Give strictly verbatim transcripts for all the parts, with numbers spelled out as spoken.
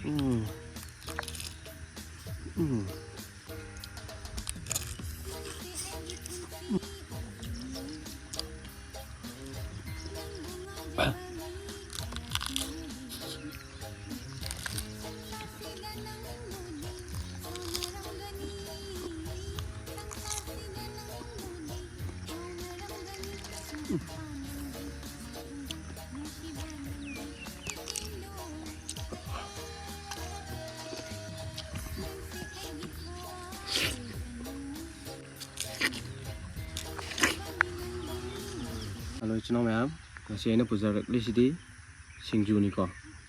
ꯎꯝ꯫ ꯎꯝ꯫ Hello, ꯏꯆꯤꯟ ꯏꯅꯥꯎ ꯃꯌꯥꯝ, ꯉꯁꯤ ꯑꯩꯅ ꯄꯨꯖꯔꯛꯂꯤꯁꯤꯗꯤ ꯁꯤꯡꯖꯨꯅꯤꯀꯣ꯫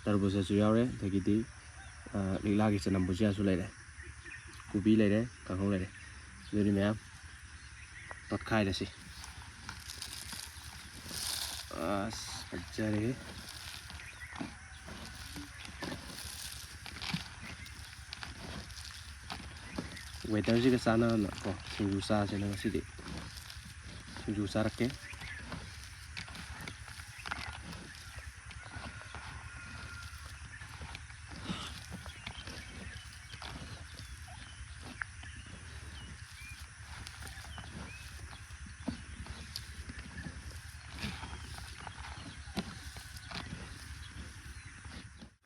ꯇꯔꯕꯨꯖꯁꯨ ꯌꯥꯎꯔꯦ, ꯑꯗꯒꯤꯗꯤ, ꯑ, ꯂꯤꯛꯂꯥꯒꯤ ꯆꯅꯝ ꯕꯨꯖꯤꯌꯥꯁꯨ ꯂꯩꯔꯦ, ꯀꯣꯕꯤ ꯂꯩꯔꯦ, ꯀꯥꯡꯍꯧ ꯂꯩꯔꯦ꯫ ꯑꯗꯨꯗꯤ ꯃꯌꯥꯝ ꯇꯣꯠꯈꯥꯏꯔꯁꯤ꯫ ꯑꯁ, ꯐꯖꯔꯦꯍꯦ꯫ Weatherꯁꯤꯒ ꯆꯥꯟꯅꯅ ꯀꯣ, ꯁꯤꯡꯖꯨ ꯆꯥꯁꯦꯅ ꯉꯁꯤꯗꯤ ꯁꯤꯡꯖꯨ ꯆꯥꯔꯛꯀꯦ꯫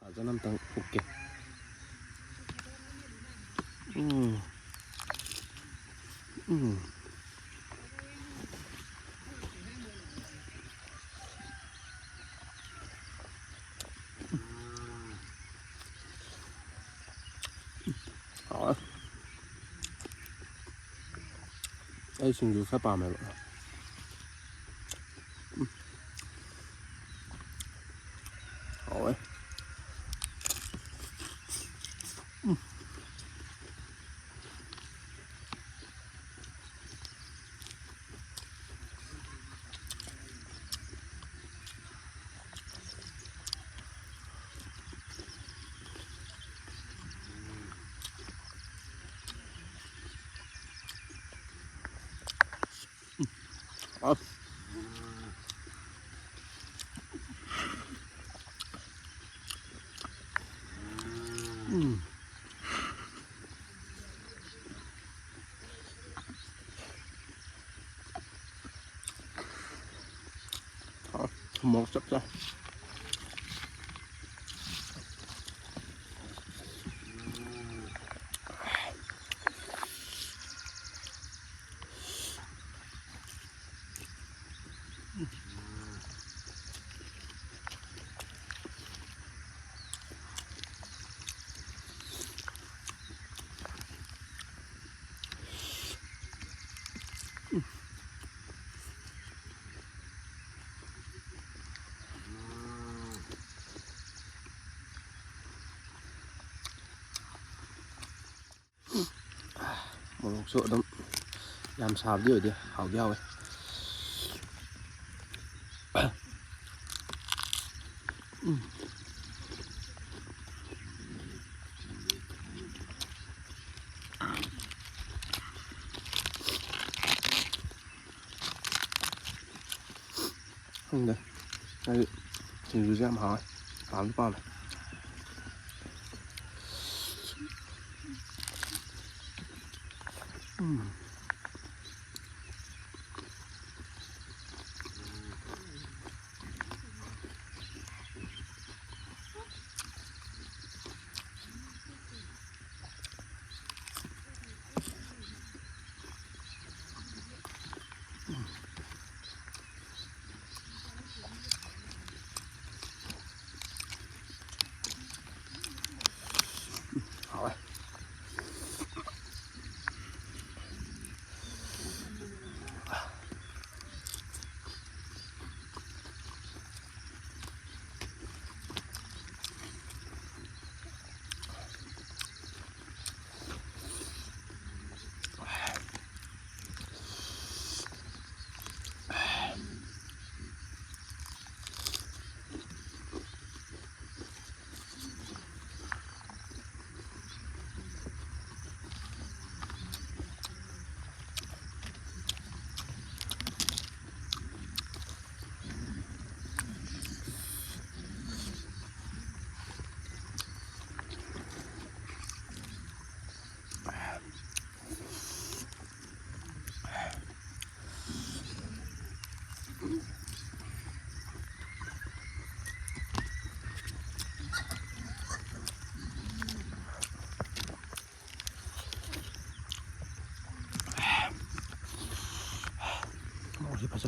ꯐꯖꯅ ꯑꯝꯇꯪ ꯍꯨꯛꯀꯦ꯫ ꯎꯝ꯫ ꯎꯝ꯫ ꯍꯥꯎꯋꯦ꯫ ꯑꯩ ꯁꯤꯡꯖꯨ ꯈꯔ ꯄꯥꯝꯃꯦꯕ꯫ ꯎꯝ꯫ ꯍꯥꯎꯋꯦ꯫ ꯎꯝ꯫ ꯑꯁ꯫ ꯎꯝ꯫ ꯍꯥꯎ, ꯊꯨꯝ ꯃꯣꯔꯣꯛ ꯆꯞ ꯆꯥꯏ꯫ ꯃꯣꯔꯣꯛꯁꯨ ꯑꯗꯨꯝ ꯌꯥꯝ ꯁꯥꯕꯗꯤ ꯑꯣꯏꯗꯦ, ꯍꯥꯎꯗꯤ ꯍꯥꯎꯋꯦ꯫ ꯈꯪꯗꯦ꯫ ꯑꯩ ꯁꯤꯡꯖꯨꯁꯦ ꯌꯥꯝ ꯍꯥꯎꯋꯦ꯫ ꯄꯥꯝꯗꯤ ꯄꯥꯝꯃꯦ꯫ ꯎꯝ꯫ ꯍꯥꯎꯋꯦ꯫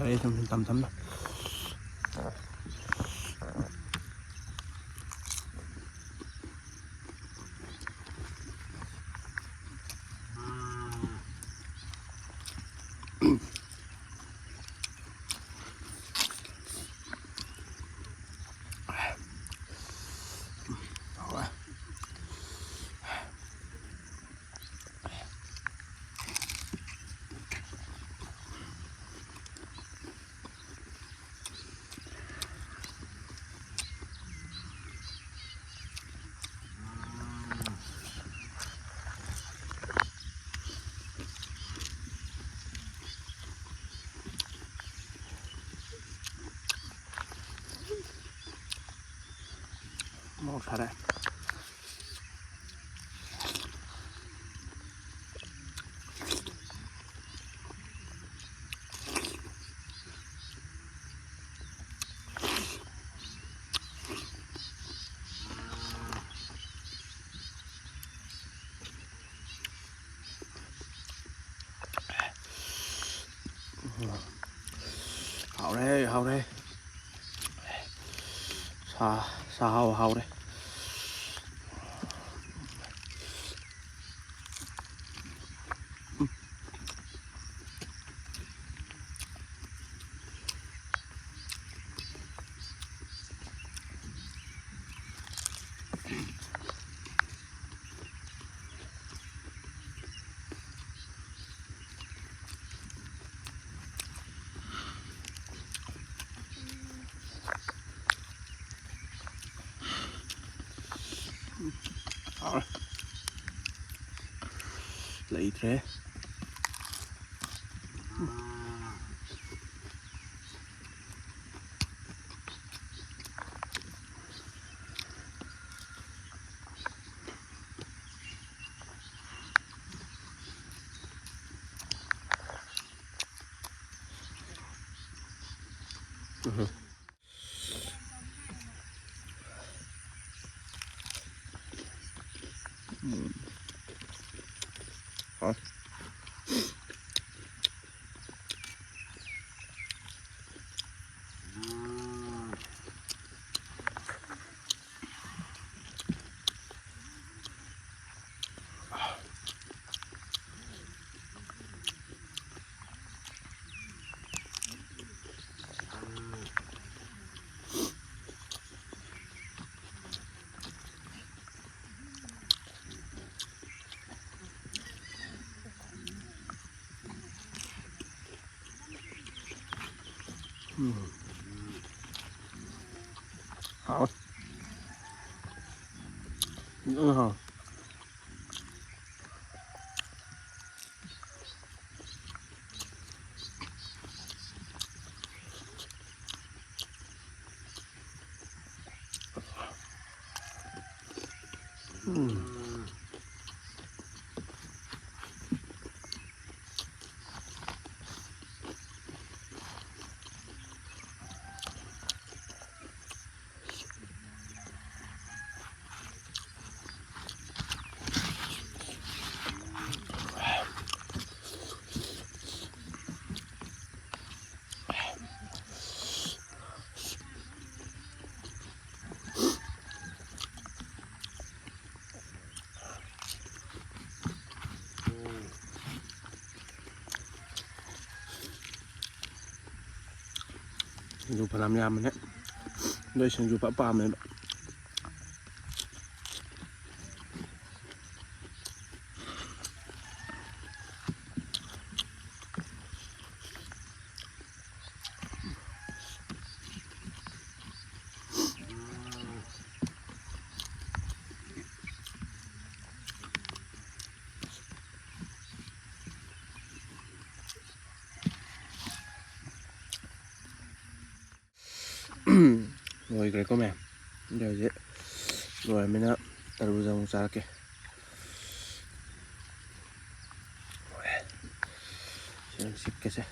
ꯌꯥꯔꯦ, ꯁꯨꯝ ꯁꯨꯝ ꯇꯝ ꯇꯝꯅ꯫ ꯃꯣꯔꯣꯛ ꯁꯥꯔꯦ꯫ ꯍꯥꯎꯔꯦ, ꯍꯥꯎꯔꯦ꯫ ꯁꯥ, ꯁꯥ ꯍꯥꯎ, ꯍꯥꯎꯔꯦ꯫ ꯂꯩꯇ꯭ꯔꯦ꯫ ꯎꯝ꯫ ꯍꯥꯎꯋꯦ꯫ ꯐꯖꯅ ꯍꯥꯎꯋꯦ꯫ ꯎꯝ꯫ ꯁꯤꯡꯖꯨ ꯐꯅꯌꯥꯝ ꯌꯥꯝꯕꯅꯦ꯫ ꯑꯗꯣ ꯑꯩ ꯁꯤꯡꯖꯨ ꯐꯖ ꯄꯥꯝꯃꯦꯕ꯫ ꯂꯣꯏꯈ꯭ꯔꯦꯀꯣ ꯃꯌꯥꯝ꯫ ꯑꯗꯨ ꯍꯧꯖꯤꯛ ꯂꯣꯏꯔꯃꯤꯅ ꯇꯔꯕꯨꯖ ꯑꯃꯨꯛ ꯆꯥꯔꯛꯀꯦ꯫ ꯁꯤ ꯁꯤꯠꯀꯁꯦ꯫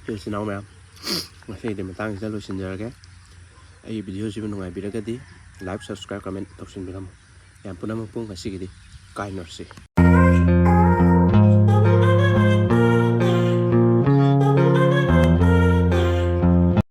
ꯏꯆꯤꯜ ꯏꯅꯥꯎ ꯃꯌꯥꯝ, ꯉꯁꯤꯒꯤꯗꯤ ꯃꯇꯥꯡꯁꯤꯗ ꯂꯣꯏꯁꯤꯟꯖꯔꯒꯦ꯫ ꯑꯩꯒꯤ ꯚꯤꯗꯤꯑꯣꯁꯤꯕꯨ ꯅꯨꯡꯉꯥꯏꯕꯤꯔꯒꯗꯤ like, subscribe, comment ꯇꯧꯁꯤꯟꯕꯤꯔꯝꯃꯨ꯫ ꯌꯥꯝ ꯄꯨꯝꯅꯃꯛꯄꯨ ꯉꯁꯤꯒꯤꯗꯤ ꯀꯥꯏꯅꯔꯁꯤ꯫